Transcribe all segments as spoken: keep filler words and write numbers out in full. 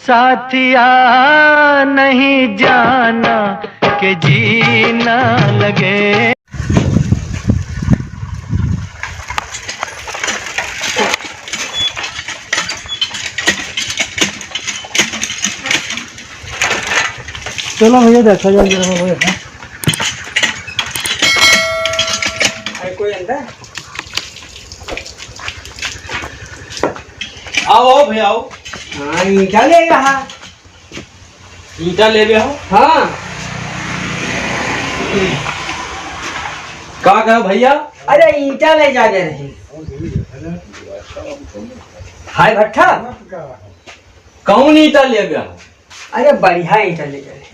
साथिया, नहीं जाना कि जीना लगे। चलो भैया, देखा जाए जरा, भैया। है कोई अंदर? आओ, आओ भैया, आओ। हाँ, ईंटा ले रहा। ईंटा लेबे हो? हाँ। का कहो भैया? अरे, ईंटा ले जाने रही। हाय भट्ठा। कौन ईंटा लेबे हो? अरे, बढ़िया ईंटा ले जाने।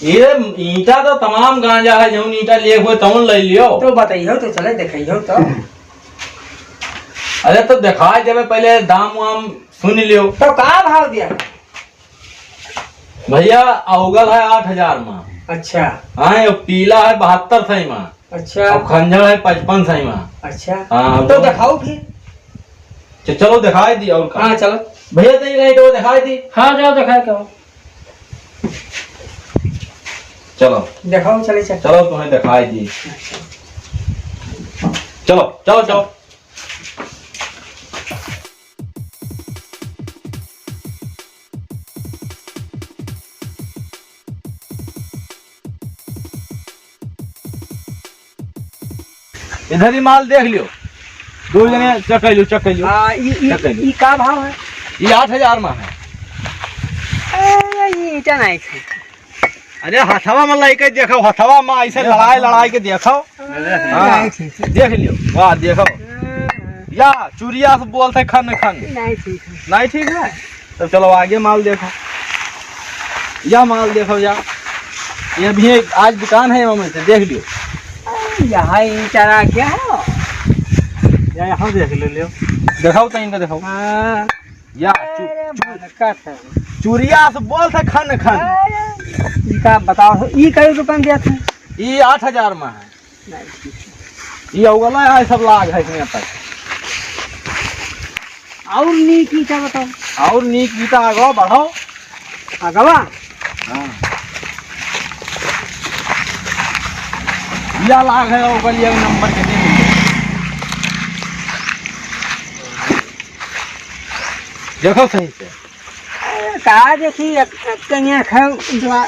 ये ईंटा तो तमाम गांजा है, जौन ईंटा ले हुए तौन ले लियो। तो बताइयो तो, चले देखियो तो। अरे, तो दिखाई देवे, पहले दाम वाम सुन लियो। तो का भाव दिया? भैया, अउगल है आठ हजार मा। अच्छा। हाँ, ये पीला है बहत्तर सै मा। अच्छा। और खंजर है पचपन सै मा। अच्छा। हाँ, तो तो दिखाओ फिर। च-, चलो दिखाई दी और का। हाँ, चलो। भैया, तो ये नहीं तो दिखाई दी। हाँ, जाओ दिखाई दो। चलो। दिखाओ, चले, चलो। चलो, तुम्हें दिखाई दी। चलो, चलो, चलो। इधर ही माल देख लियो, दो जने check कर लियो, check कर लियो। हाँ, ई, ई, check कर लियो। ई का भाव है? ई आठ हजार मा है। अरे, ई ईंटा नहीं थी। अरे, हथवा मा लइके देखो, हथवा मा ऐसे लड़ाई, लड़ाई के देखो। हाँ, नहीं ठीक है। देख लियो, वाह, देखो। हाँ। या, चुरिया से बोलते खन खन। नहीं ठीक है। नहीं ठीक है? तो चलो आगे माल देखो। या माल देखो या। ये भी एक आज दुकान है, वहाँ से देख लियो। अरे, यहाँ ईंटा क्या है? या यहाँ देख ले लियो। दिखाओ तो इनका दिखाओ। हाँ। या चु-, अरे, चु-, बड़का था। चुरिया से बोलते खन खन। अरे, इनका बताओ, ई कई रुपया में दिया था? ई आठ हजार मा है। नहीं, ठीक है। ई अउगला है, सब लाग है इसमें तक। और नीक ईंटा बताओ। और नीक ईंटा आगो बढ़ाओ। अगवा? हाँ। या लाग है, अउगल एक नंबर के दे दीजिए। देखो सही से। अरे, का देखी, एक, एक कनिया खाओ, जो आ-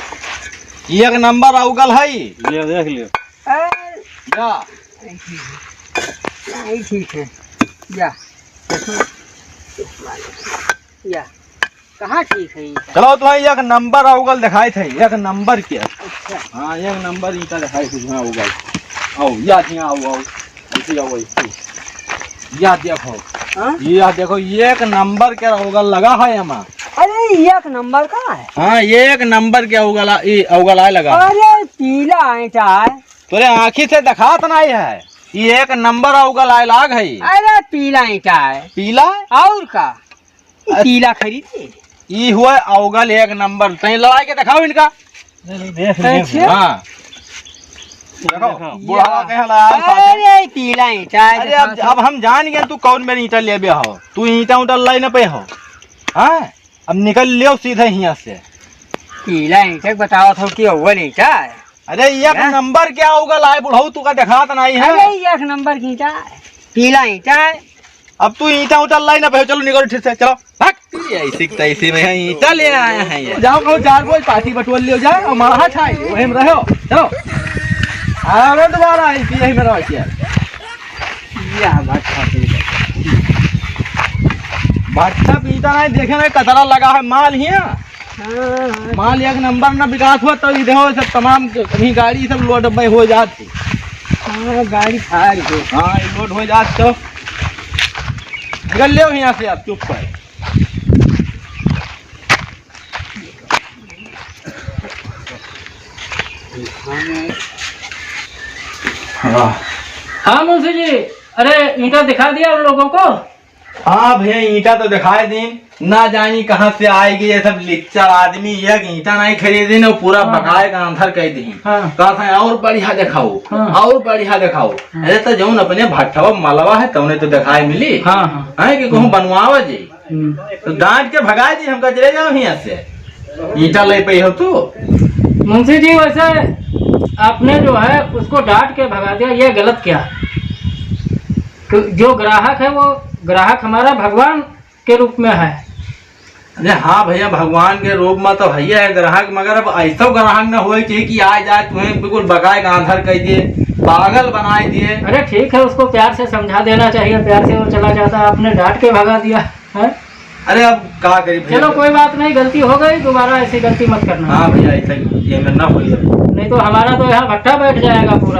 एक नंबर अउगल है। ये देख लियो। अरे, या। नहीं ठीक है। या। देखो। या। कहाँ ठीक है ये? चलो, तुम्हें एक नंबर अउगल दिखाई थे, एक नंबर के। अच्छा। हाँ, एक नंबर ईंटा दिखाई थे, हाँ, अउगल। आओ, या, यहाँ आओ, आओ। ऐसे आओ, ऐसे। या देखो। हाँ? या देखो, एक नंबर के अउगल लगा है एमा। अरे, एक नंबर का है? हाँ, एक नंबर के अउगल आ-, ई अउगल आए लगा। अरे, पीला ईंटा है। तोरे आँखी से देखात नहीं है, ई एक नंबर अउगल आए लाग है। अरे, पीला ईंटा है। पीला? और का? ई अ-, पीला खरीदे। ई हुआ अउगल एक नंबर। तैं लड़ाई के देखाओ इनका। देख, देख, अच्छा। देख। हाँ। देखो, देखो। बुढ़ावा कहे ला यार, साथे। अरे, पीला ईंटा है, अरे, अब, देखो। अब हम जान गए तू कौन मेरे ईंटा लेबे हो। तू ईंटा उंटा लाई ना पे हो। हाँ? अब निकल लियो सीधे हियाँ से। पीला ईंटा बताओ तो कि अव्वल ईंटा है। अरे, एक हैं? नंबर के अउगल आए बुढ़ऊ, तू का देखात नहीं है? अरे, एक नंबर की ईंटा है। पीला ईंटा है। अब तू ईंटा उंटा लाई ना पे, चलो निकल ठीक से, चलो। भाग। ऐसी की तैसी में है, ईंटा ले आया है ये। जाओ, कहो चार बोझ पाती बटोर लियो, जाओ, और मारा छाई, वही में रहो, चलो। अरे दोबारा आई, यही में रहो यार। या भट्ठा पीटा। भट्ठा पीटा नहीं, देखे ना, कचरा लगा है, माल हिया। हाँ, हाँ। माल एक नंबर ना बिकात हुआ, तो ये देखो, सब तमाम, अभी गाड़ी सब load में हो जाती। हाँ, गाड़ी खा रही है। हाँ, ये load हो जात तो निकल ले यहाँ से आप, चुप कर। हाँ। हाँ, मुंशी जी, अरे, ईंटा दिखा दिया उन लोगों को? हाँ भैया, ईंटा तो दिखाई दीन, ना जानी कहाँ से आएगी ये सब लिच्चा आदमी, एक ईंटा नहीं खरीदीन और पूरा हाँ। बकाए का आंसर कह दीन। हाँ। कहत हैं, "और बढ़िया दिखाओ, हाँ। और बढ़िया दिखाओ।" हाँ। अरे, तो जौन अपने भट्ठवा मलवा है, तौने तो दिखाई मिली। हाँ, हाँ। है कि कहूँ बनवावा जी। तो डांट के भगा दी हमका, चले जाओ यहाँ से। ईंटा ले पे हो तू। मुंशी जी, वैसे आपने जो है उसको डांट के भगा दिया, ये गलत किया। तो जो ग्राहक है, वो ग्राहक हमारा भगवान के रूप में है। अरे हाँ भैया, भगवान के रूप में तो भैया है ग्राहक, मगर अब ऐसा ग्राहक न होए चाहिए कि आ जाए तुम्हें बिल्कुल बकाए का आंधर कर दिए, पागल बनाए दिए। अरे ठीक है, उसको प्यार से समझा देना चाहिए, प्यार से वो चला जाता, आपने डांट के भगा दिया है। अरे अब का करी भैया? चलो कोई बात नहीं, गलती हो गई, दोबारा ऐसी गलती मत करना। हाँ भैया, ऐसा ये में ना होई अब। नहीं तो हमारा तो यहाँ भट्टा बैठ जाएगा पूरा।